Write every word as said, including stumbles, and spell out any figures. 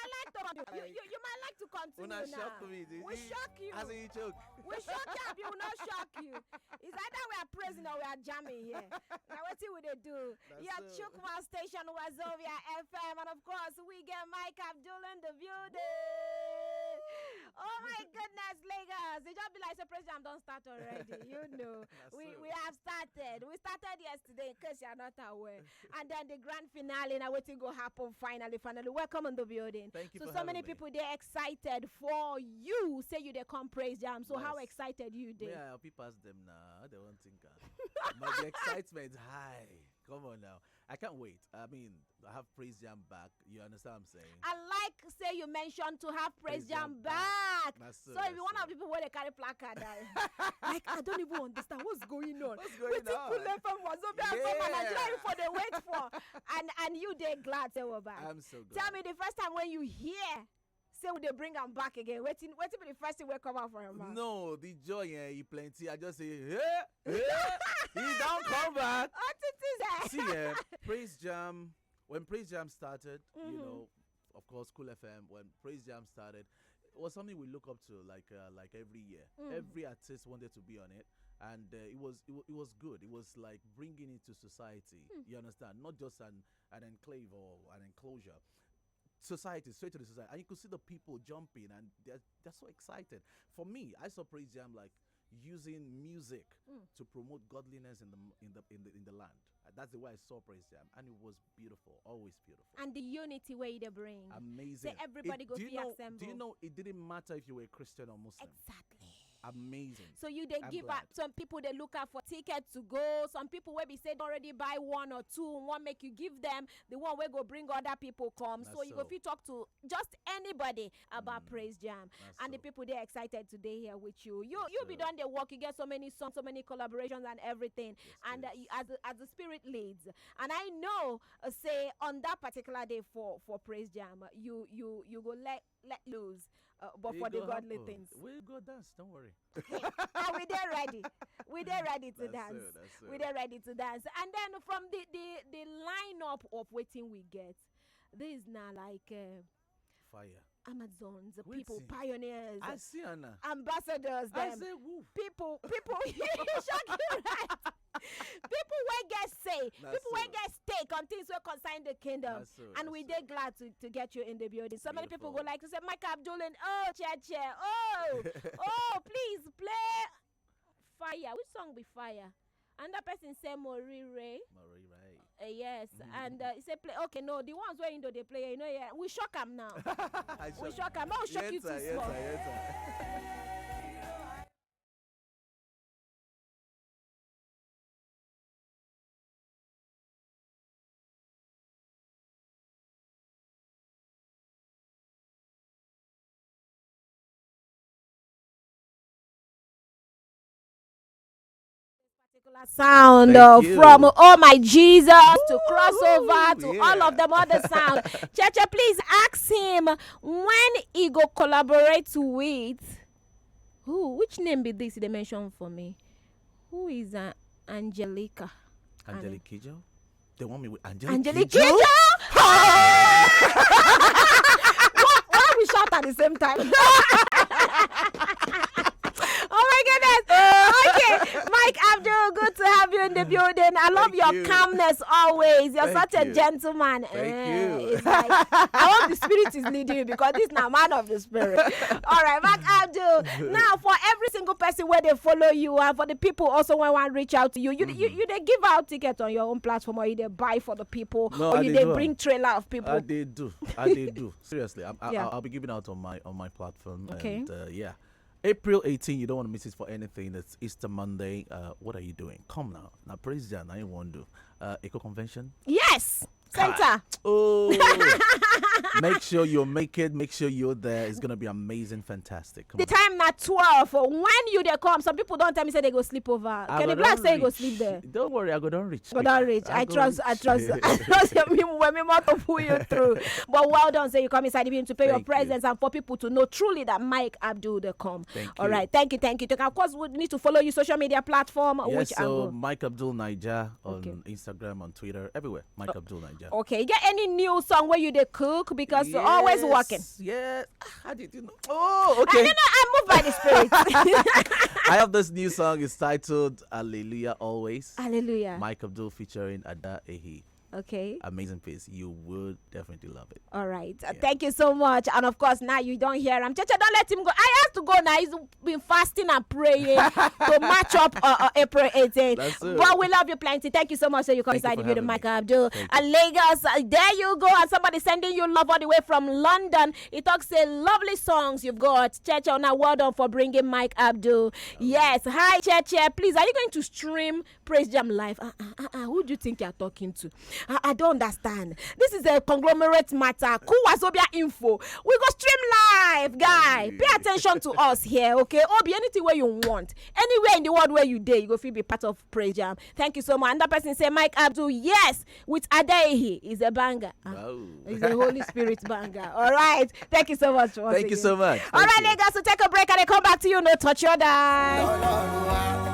I like to, you, you, you might like to continue. Una now. Shock me. We shock you. As in, you choke. We shock you, abi we not shock you. It's either we are praising or we are jamming here. Now what we they do? Your Chukma station, Wazobia F M, and of course we get Mike Abdul in the building. Oh my goodness, Lagos! It just be like the program don't start already. You know, we we have started. We started yesterday, in case you are not aware. And then the grand finale, now what go happen finally? Finally, welcome in the building. Thank you. So so many people, they're excited for you. Say you they come praise jam. So how excited you they? Yeah, people ask them now. They won't think. But the excitement high. Come on now. I can't wait. I mean, I have praise jam back. You understand what I'm saying? I like say you mentioned to have praise jam back. So if you one of the people where they carry placard, I, like, I don't even understand what's going on. What's going on? Cool F M was up there. Yeah. Nigeria for the wait for, and and you they glad they were back. I'm so glad. Tell me the first time when you hear say we dey bring am back again. Wetin wetin be the first thing wey come out for your mouth? No, the joy, eh, e plenty. I just say, hey, hey, he don't come back. What it is, eh? See, eh, Praise Jam. When Praise Jam started, you know, of course, Cool F M. When Praise Jam started, it was something we look up to, like uh, like every year. Every artist wanted to be on it, and uh, it was it, wa- it was good. It was like bringing it to society. You understand? Not just an an enclave or an enclosure. Society, straight to the society, and you could see the people jumping, and they're they're so excited. For me, I saw Praise Jam like using music to promote godliness in the in the in the in the land. Uh, That's the way I saw Praise Jam, and it was beautiful, always beautiful. And the unity where they bring. Amazing. Say everybody go do you feel know, assemble. Do you know it didn't matter if you were a Christian or Muslim? Exactly. Amazing. So you they I'm give glad. Up. Some people they look out for tickets to go. Some people will be said already buy one or two, one make you give them the one where go bring other people come. That's So you go so. Fit talk to just anybody about Praise Jam. That's And the so. People they're excited today here with you. You you be So. Done the work. You get so many songs, so many collaborations and everything. Yes, And uh, please. You- as the, as the spirit leads, and I know uh, say on that particular day for for Praise Jam, uh, you you you go let let loose, uh, but It for the go godly happen. Things. We go dance. Don't worry. And we there ready. We there ready to That's dance. So, that's so. We there ready to dance. And then from the the the lineup of waiting we get, this is now like uh, Fire. Amazons, Wait people, see. Pioneers, I see Anna. Ambassadors, I them. Say woo. People, people, you shock you right. People wey get say, Na people wey so. Get stake on things wey concern the kingdom, Na so, and na we so. Dey glad to, to get you in the building. So many people Beautiful. Go like to say, Mike Abdulin, oh, chair, chair, oh, oh, please play fire. Which song be fire? Another person say Mori Ray. Mori Ray. Uh, yes, and uh, he said play. Okay, no, the ones where you know they play, you know, yeah, we shock him now. I We shock him. I'll shock you too Yes, sir, yes, small. Sir, yes, sir. Particular sound Thank uh, you. From Oh My Jesus to Crossover to all of Yeah. Them other sound. Cheche, please ask him when he go collaborate with who? Which name be this they mention for me? Who is uh, Angelica? Angelique Kidjo? They want me with Angelique Angelique Kidjo? Kidjo? Why, why we shout at the same time? Oh my goodness. Okay, Mike Abdul, good to have you in the building. I love Thank your you. Calmness always. You're Thank such a you. Gentleman. Thank Eh, you. It's like, I hope the spirit is leading you because this is now man of the spirit. All right, Mike Abdul. Now, for every single person where they follow you and for the people also when want reach out to you, you, you, you they give out tickets on your own platform or you they buy for the people No, or I you they they do. Bring trailer of people. I they do. I they do. Seriously, I'm, I, Yeah. I'll be giving out on my on my platform. Okay. And, uh, yeah. April eighteen, you don't want to miss it for anything. That's Easter Monday. Uh, what are you doing? Come now. Now, praise Jah. Now you want to do uh, Eco Convention? Yes. Center. Oh, make sure you make it. Make sure you're there. It's gonna be amazing, fantastic. Come The on. Time na twelve. When you they come, some people don't tell me say they go sleep over. I Kenny go Black don't say he go reach. Sleep there. Don't worry, I go don't reach. Go don't reach. I I go trust. I reach. Trust. I trust you. Me when me more to pull you through. But well done. Say you come inside even to pay your Thank you. Presence and for people to know truly that Mike Abdul they come. Thank All you. Right. Thank you. Thank you. Of course, we need to follow you social media platform. Yes, Which so angle? Mike Abdul Niger on Okay. Instagram, on Twitter, everywhere. Mike Abdul Niger. Okay, you get any new song where you dey cook? Because you're always working. Yes. Ah, how did you know? Oh, I okay. don't know. I move by the spirit. I have this new song. It's titled Hallelujah Always. Hallelujah. Mike Abdul featuring Ada Ehi. Okay. Amazing piece. You would definitely love it. All right. Uh, Thank you so much. And of course, now you don't hear him. Cheche, don't let him go. I have to go now. He's been fasting and praying to match up uh, uh, April eighteenth. That's it. But we love you plenty. Thank you so much that you come Thank you inside the for video, having Mike me. Abdul. Thank And Lagos, uh, there you go. And somebody sending you love all the way from London. He talks say lovely songs you've got. Cheche, now well done for bringing Mike Abdul. Yes. Hi, Cheche. Please, are you going to stream Praise Jam live? Uh, uh, uh, uh, who do you think you're talking to? I, I don't understand. This is a conglomerate matter. Cool Wazobia info. We go stream live, guy. Pay attention to us here, okay? Obi, anything where you want, anywhere in the world where you dey, you go feel be part of Praise Jam. Thank you so much. Another person say Mike Abdul, yes, with Adehi is a banger. Ah, Wow. It's a Holy Spirit banger. All right. Thank you so much. Once Thank you again. so much. All Thank right, you. Lagos. So take a break and I come back to you. No touch your die.